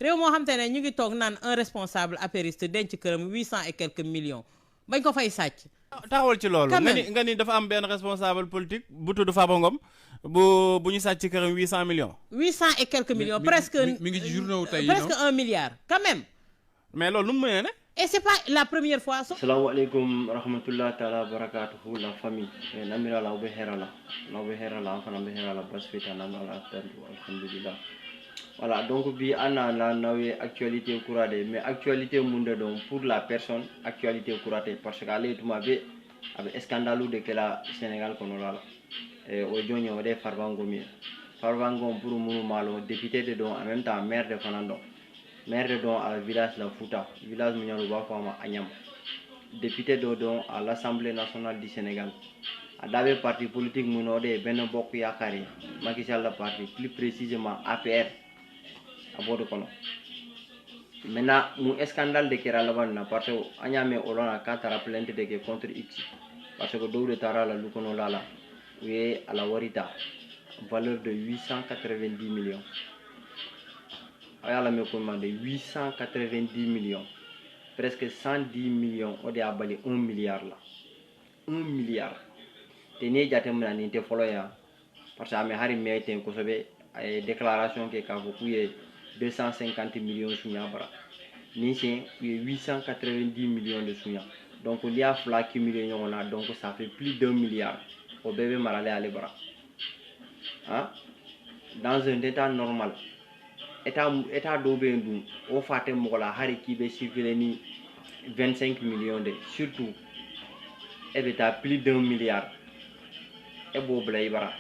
Réew moo xam te ne ñu ngi toog naan un responsable apériste denc këram 800 et quelques millions bañ ko fay sàcc. Taxawal ci loolu. Quand Nga ni même. Nga ni dafa am benn responsable politique bu tudd Farba Ngom bu ñu sàcc këram 800 millions. 800 et quelques millions, presque. Mi ngi ci journée wu tey yi, Presque non? 1 milliard quand même. Mais loolu nu mu mënee ne? Et c'est pas la première fois. Assalamu alaikum rahmatullah taala barakatuhu, la famille. En amira la aw bɛ hɛrɛ la, n'aw bɛ hɛrɛ la, an fana bɛ hɛrɛ la, basi foyi t'an na, an bɛ Ala tantu, alhamdulillah. Voilà, donc bi an nana n'aw ye actualité kura de ye. Mais actualité mun de don? Pour la personne, actualité kura tɛ, parce que ale tuma bɛ a bɛ scandale de kɛla Sénégal kɔnɔla la. O ye jɔn ye? O de ye Farba Ngom ye. Farba Ngom, pour minnu m'a lɔn, député de don, en même temps maire de fana don, maire de don à village la Fouta, village mun u b'a fɔ a ma Agnam. Député dɔ don à l'Assemblée nationale du Sénégal. A da bɛ parti politique mun na? O de ye Benno Bokk Yaakaar ye, Macky Sall la parti, plus précisément APR, a b'o de kɔnɔ. Maintenant, mun scandale de kɛra laban nin na? Parce que an y'a mɛn o la k'a taara plainte de kɛ contre X, parce que dɔw de taara la lu kɔnɔla la, u ye a la wari ta, valeur de 890 millions. A y'a lamɛn ko ɲuman de, 890 millions, presque 110 millions. O de y'a bali 1 milliard la, 1 milliard te. N'i ye jateminɛ, nin tɛ fɔlɔ yan, parce que a mɛ hali mɛn ten kosɛbɛ, a ye déclaration kɛ k'a fɔ k'u ye 250 millions suɲa bara. Nin siɲɛ, u ye 890 millions de suɲa. Donc n'i y'a fila cumuler ɲɔgɔn na, donc ça fait plus d'un milliard. O bɛɛ bɛ maralen ale bara. Hein, dans un état normal, état dɔw bɛ yen dun, o fa tɛ mɔgɔ la hali k'i bɛ circuler ni 25 millions de, surtout e bɛ taa plus d'un milliard, e b'o bila i bara.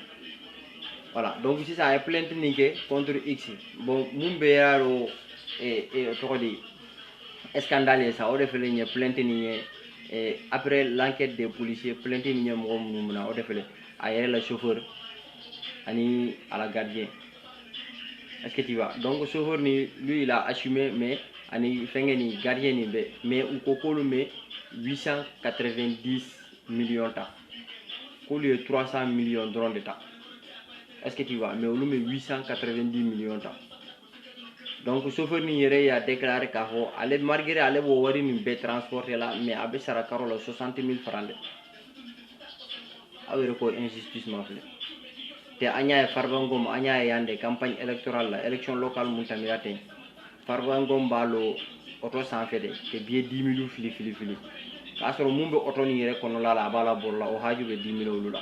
Voilà, donc sisan a ye plainte nin kɛ contre X. Bon, mun bɛ y'a o tɔgɔ di scandale ye sa, o de filɛ nin ye. Plainte nin ye, après l'enquête des policiers, plainte nin ye mɔgɔ minnu minɛ, o de filɛ: a yɛrɛ la chauffeur ani a la gardien. Est-ce que tu vois? Donc chauffeur ni, lui, il a assumé, mais ani fɛnkɛ ni gardien nin bɛɛ. Mais u ko k'olu bɛ 890 millions ta, k'olu ye 300 millions dɔrɔn de ta. Est-ce que tu vois? Mais olu bɛ 890 millions ta. Donc chauffeur ni yɛrɛ y'a déclaré k'a fɔ ale, malgré ale b'o wari nin bɛɛ transporter la, mais a bɛ sara karo la 60 000 francs de. Aw yɛrɛ ko injustice ma filɛ te. An y'a ye Farba Ngom, an y'a ye yan de, campagne électorale la, élection locale mun tamira ten, Farba Ngom b'a lo oto sanfɛ de ke billet 10 000 fili fili fili, k'a sɔrɔ mun bɛ oto nin yɛrɛ kɔnɔla la, a b'a la bɔrɔ la, o haju bɛ 10 000 olu la.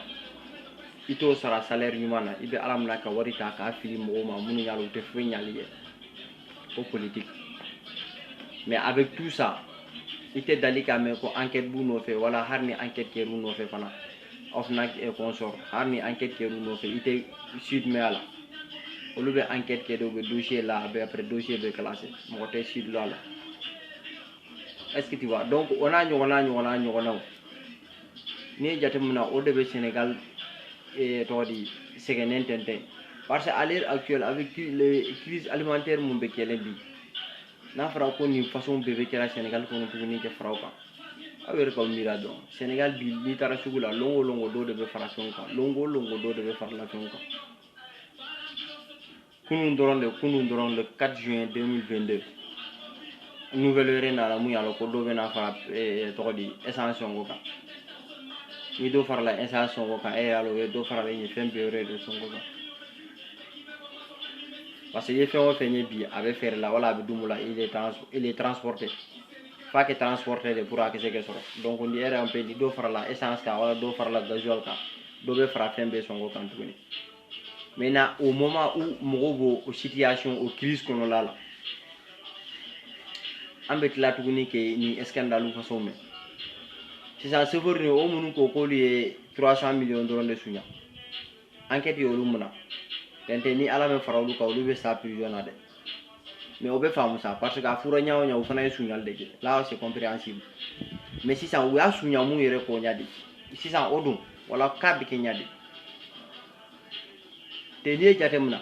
I t'o sara salaire ɲuman na, i bɛ Ala minɛ ka wari ta k'a fili mɔgɔw ma minnu y'a la, u tɛ foyi ɲali ye ko politique. Mais avec tout ça, i tɛ dali k'a mɛn ko enquête b'u nɔfɛ, wala hali ni enquête kɛr'u nɔfɛ fana, OFNAC et consort, hali ni enquête kɛr'u nɔfɛ, i tɛ suite mɛn a la. Olu bɛ enquête kɛ de, u bɛ dossier la, a bɛ après dossier bɛ classé, mɔgɔ tɛ suite la. Est-ce que tu vois? Donc o n'a ɲɔgɔnna ɲɔgɔnna ɲɔgɔnnaw, n'i ye jateminɛ, o de bɛ Sénégal tɔgɔ di sɛgɛnnen tɛntɛn, parce que à l'heure actuelle, avec les crises alimentaires mun bɛ kɛlɛ bi, n'a fɔra ko nin façon bɛɛ bɛ kɛra Sénégal kɔnɔ tuguni kɛ fara o kan, aw yɛrɛ k'aw miiri a dɔn. Sénégal bi, n'i taara sugu la, lon o lon dɔw de bɛ fara fɛnw kan, lon o lon dɔw de bɛ farala fɛnw kan. Kunun dɔrɔn de, kunun dɔrɔn, le 4 juin 2022, nouvelle wɛrɛ nana mun y'a la ko dɔ bɛna fara tɔgɔ di essence sɔngɔ kan. Ni dɔ farala essence sɔngɔ kan, e y'a lɔn o ye dɔ farala yen fɛn bɛɛ wɛrɛ de sɔngɔ kan, parce que i ye fɛn o fɛn ye bi, a bɛ feere la wala a bɛ dun la, il est transporté, f'a kɛ transporté de pour a ka se ka sɔrɔ. Donc ni yɛrɛ pe ni dɔ farala essence kan wala dɔ farala gasoil kan, dɔ bɛ fara fɛn bɛɛ sɔngɔ kan tuguni. Maintenant, au moment où mɔgɔw b'o o situation, o crise kɔnɔla la, an bɛ tila tuguni ke nin scandale façon mɛn. Sisan chauffeur ni o minnu ko k'olu ye 300 millions dɔrɔn de suɲa, enquête ye olu mun na tɛntɛ, ni Ala bɛ fara olu kan, olu bɛ sa prison na dɛ. Mais o bɛ faamu sa, parce que a fura ɲa o ɲa, o fana ye suɲali de kɛ. Là, c'est compréhensible. Mais sisan u y'a suɲa mun yɛrɛ kɔ ɲa de sisan o dun, wala k'a bɛ kɛ ɲa de te. N'i ye jateminɛ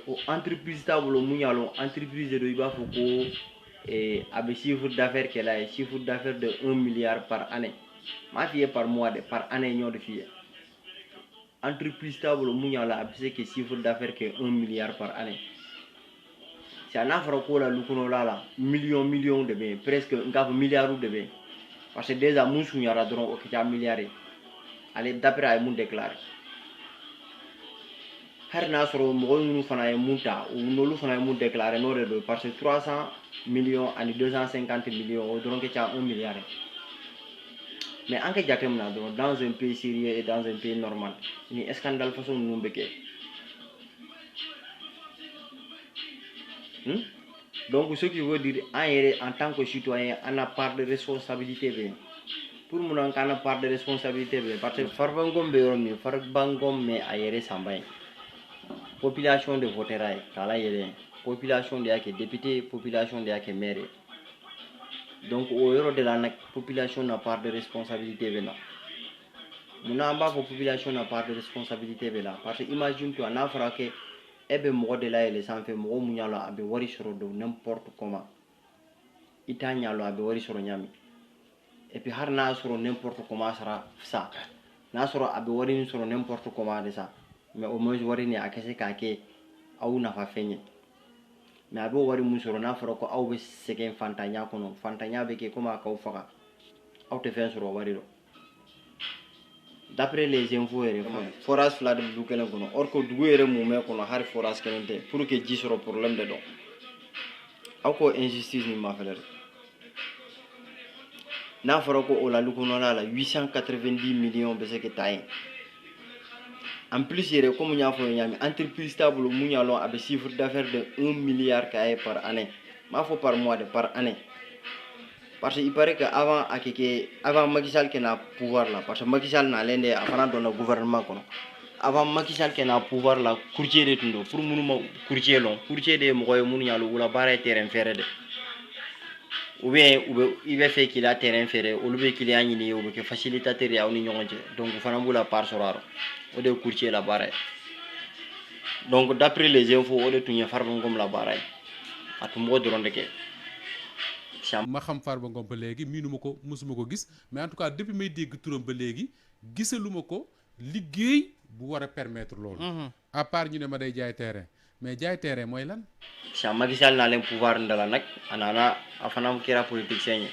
o entreprise t'a bolo mun y'a lɔn, entreprise de don, i b'a fɔ ko a bɛ chiffre d'affaires kɛla ye, chiffre d'affaires de 1 milliard par année. M'a f'i ye par mois de, par année ɲ'o de f'i ye. Entreprise t'a bolo mun y'a la, a bɛ se ka chiffre d'affaires kɛ 1 milliard par année. C'est n'a fɔra ko la lukunɔla la million million de bɛ yen, presque n k'a fɔ milliards de bɛ yen, parce que déjà mun sunyara dɔrɔn o ka ca milliard ye ale d'après a ye mun déclaré. Hali n'a sɔrɔ mɔgɔ minnu fana ye mun ta, u n'olu fana ye mun déclaré n'o de don, parce que 300 millions ani 250 millions o dɔrɔn ka ca 1 milliard ye. Mais an ka jateminɛ dɔrɔn, dans un pays sérieux et dans un pays normal, ni scandale façon ninnu bɛ kɛ. Donc ce qui veut dire an yɛrɛ en tant que citoyen an na part de responsabilité bɛ yen. Pour mun na k'an na part de responsabilité bɛ yen? Parce que Farba Ngom bɛ yɔrɔ min, Farba Ngom mɛ a yɛrɛ sanba ye, population de votera ye k'a layɛlɛn, population de y'a kɛ député, population de y'a kɛ maire ye. Donc o yɔrɔ de la na population na part de responsabilité bɛ na. Munna an b'a fɔ population na part de responsabilité bɛ na? Parce que imagine toi, n'a fɔra kɛ e bɛ mɔgɔ de layɛlɛ sanfɛ, mɔgɔ mun y'a lɔn a bɛ wari sɔrɔ de n'importe comment, i t'a ɲa lɔn a bɛ wari sɔrɔ ɲa min, et puis hali n'a sɔrɔ n'importe comment sara sa, n'a sɔrɔ a bɛ wari min sɔrɔ n'importe comment de sa, mais au moins wari nin a ka se k'a kɛ aw nafa fɛn ye. Mais a b'o wari mun sɔrɔ, n'a fɔra ko aw bɛ sɛgɛn fantanya kɔnɔ, fantanya bɛ kɛ komi a k'aw faga, aw tɛ fɛn sɔrɔ o wari rɔ. D'après les infos yɛrɛ, forage fila de bɛ du kelen kɔnɔ, or que dugu yɛrɛ mumɛ kɔnɔ hali forage kelen tɛ, pour que ji sɔrɔ problème de dɔn. Aw ko injustice nin ma fɛlɛ dɛ. N'a fɔra ko o la kɔnɔna la 890 millions bɛ se ka taa yen. En plus yɛrɛ, comme n y'a fɔ ɲami, entreprise t'a bolo mun y'a lɔn a bɛ chiffre d'affaires de 1 milliard k'a ye par année, n b'a fɔ par mois de, par année. Parce que il paraît que avant a kɛ, avant Macky Sall kɛ na pouvoir la, parce que Macky Sall nalen de a fana donna gouvernement kɔnɔ. Avant Macky Sall kɛ na pouvoir la, courtier de tun don. Pour minnu ma courtier lɔn, courtier de ye mɔgɔ ye minnu y'a lɔn u la baara ye terrain feere de, ou bien u bɛ i bɛ fɛ k'i la terrain feere, olu bɛ client ɲini, u bɛ kɛ facilitateur ye aw ni ɲɔgɔn cɛ, donc u fana b'u la part sɔrɔ a rɔ. O de ye courtier la baara ye. Donc d'après les infos, o de tun ye Farba Ngom la baara ye, a tun b'o dɔrɔn de kɛ. Ma xam Farba Ngom ba léegi miinuma ko, mosuma ko gis, mais en tout cas depuis may dégg turam ba léegi gisaluma ko liggéey bu war a permettre loolu. À part ñu ne ma day jaay terrain, mais jaay terrain mooy lan? Sisan Macky Sall nalen pouvoir ndala nag, a nana a fana kɛra politicien ye.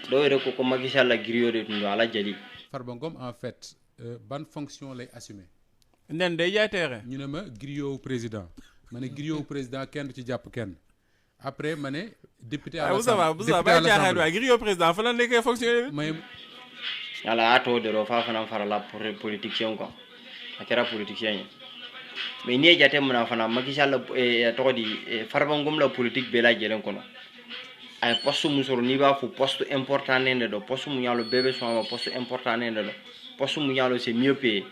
Dɔw yɛrɛ ko ko Macky Sall la griot de tun don, ala jali. Farba Ngom en fait ban fonction lay assumer? Nen day jaay terrain. Ñu ne ma griot président, ma ne griot président kenn du ci jàpp kenn. Après ma ne député à l'Assemblée, député à l'Assemblée, griot président fa la nekkee fonctionnaire bi. Mais ala y'a tɔ de rɔ f'a fana farala politicien kan, a kɛra politicien ye. Mais n'i ye jate minɛ fana, Macky Sall tɔgɔ di, Farba Ngom la politique bɛɛ lajɛlen kɔnɔ, a ye poste mun sɔrɔ, n'i b'a fɔ poste important de don, poste mun y'a lɔn bɛɛ bɛ sɔn a ma, poste important de don, poste mun y'a lɔn c'est mieux payé,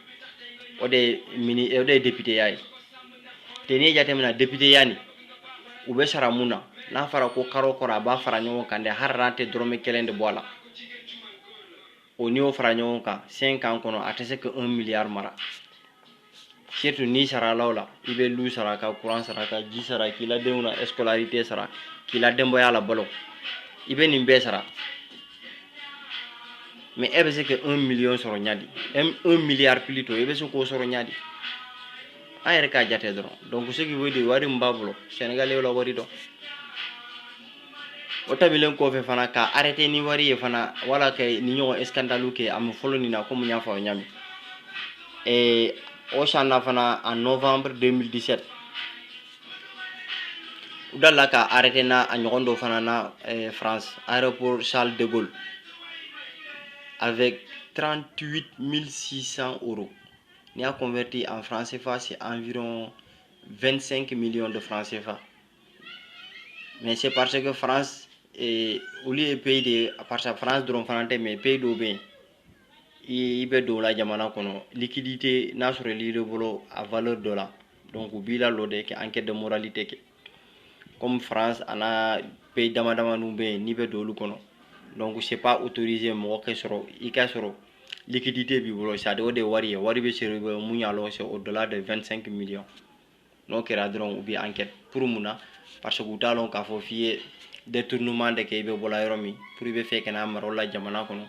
o de ye mini, o de ye député ya ye. Te n'i ye jate minɛ député ya nin, u bɛ sara mun na, n'a fɔra ko karo kɔrɔ a b'a fara ɲɔgɔn kan dɛ, hali n'a tɛ dɔrɔmɛ kelen de bɔ a la, o n'i y'o fara ɲɔgɔn kan 5 ans kɔnɔ, a tɛ se ka 1 milliard mara. Surtout n'i sarala o la, i bɛ lu sara, ka courant sara, ka ji sara, k'i la denw na scolarité sara, k'i la denbaya la balo, i bɛ nin bɛɛ sara. Mais e bɛ se ka 1 million sɔrɔ ɲa di, 1 milliard plutôt, i bɛ se k'o sɔrɔ ɲa di? An yɛrɛ k'a jate dɔrɔn. Donc ce qui veut dire wari min b'a bolo, Sénégalais la wari dɔn. O tɛmɛnen kɔfɛ fana, ka arrêté ni wari ye fana, wala ka ni ɲɔgɔn scandale kɛ a ma fɔlɔ nin na, komi n y'a fɔ aw ɲa min. O sanna fana en novembre 2017, u dalila ka arrêté na a ɲɔgɔn dɔ fana na France, aéroport Charles de Gaulle, avec 38 600 euros. N'i y'a converti en francs CFA, c'est environ 25 millions de francs CFA. Mais c'est parce que France olu ye pays de, parce que France dɔrɔn fana tɛ, mais pays dɔw bɛ yen, i bɛ don o la jamana kɔnɔ, liquidité n'a sɔrɔ i bolo a valeur dɔ la, donc u b'i la lɔ de kɛ enquête de moralité kɛ. Comme France a n'a pays dama damaninw bɛ yen, n'i bɛ don olu kɔnɔ, donc c'est pas autorisé mɔgɔ ka sɔrɔ i ka sɔrɔ liquidité b'i bolo, c'est à dire o de ye wari ye, wari bɛ sɔrɔ i bolo mun y'a lɔn c'est au delà de 25 millions. N'o kɛra dɔrɔn u bɛ enquête pour mun na? Parce que u t'a lɔn k'a fɔ f'i ye détournement de kɛ, i bɛ bɔla yɔrɔ min pour i bɛ fɛ ka n'a mara o la jamana kɔnɔ,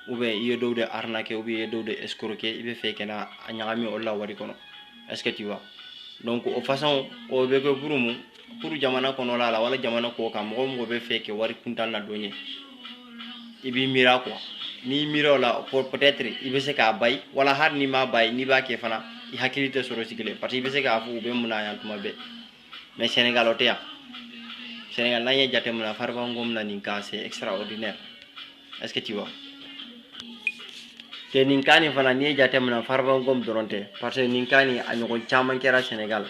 ou bien i ye dɔw de arnaquer, ou bien i ye dɔw de escroquer, i bɛ fɛ ka na a ɲagami o la wari kɔnɔ. Est-ce que tu vois? Donc o façon o bɛ kɛ pour mun? Pour jamana kɔnɔla la wala jamana kɔ kan, mɔgɔ o mɔgɔ bɛ fɛ kɛ wari kuntan na don ye, i b'i miira quoi. N'i miira o la, peut-être i bɛ se k'a bayi, wala hali n'i m'a bayi, n'i b'a kɛ fana, i hakili tɛ sɔrɔ sigilen, parce que i bɛ se k'a fɔ u bɛ mun na yan tuma bɛɛ. Mais Sénégal o tɛ yan. Sénégal, n'an ye jateminɛ Farba Ngom na nin cas, c'est extraordinaire. Est-ce que tu vois? Te nin cas nin fana, n'i ye jateminɛ Farba Ngom dɔrɔn tɛ, parce que nin cas nin a ɲɔgɔn caman kɛra Sénégal.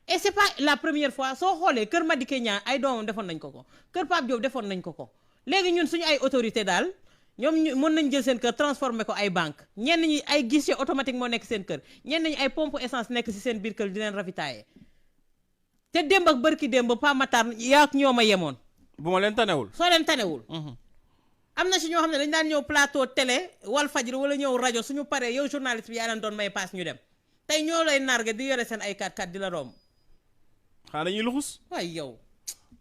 Et c'est pas la première fois. Soo xoolee kër Madické Niang, ay doomam defoon nañ ko ko, kër Pape Diop defoon nañ ko ko. Léegi ñun suñu ay autorité daal, ñoom ñu mën nañ jël seen kër transformé ko ay banque, ñenn ñi ay guichet automatique moo nekk seen kër, ñenn ñi ay pompe essence nekk ci seen biir kër di leen ravitailler. Te démb ak bërki démb, Pa Matar, yaa ak ñoom a yemoon. Bu ma leen tanewul. Soo leen tanewul. Am na si ñoo xam ne dañ daan ñëw plateau télé Walfadjri wala ñëw rajo, suñu paree, yow journaliste bi yaa leen doon may paas ñu dem. Tey ñoo lay narge di yore seen ay 4x4 di la romb. Xanaa dañuy luxus. Waaye yow.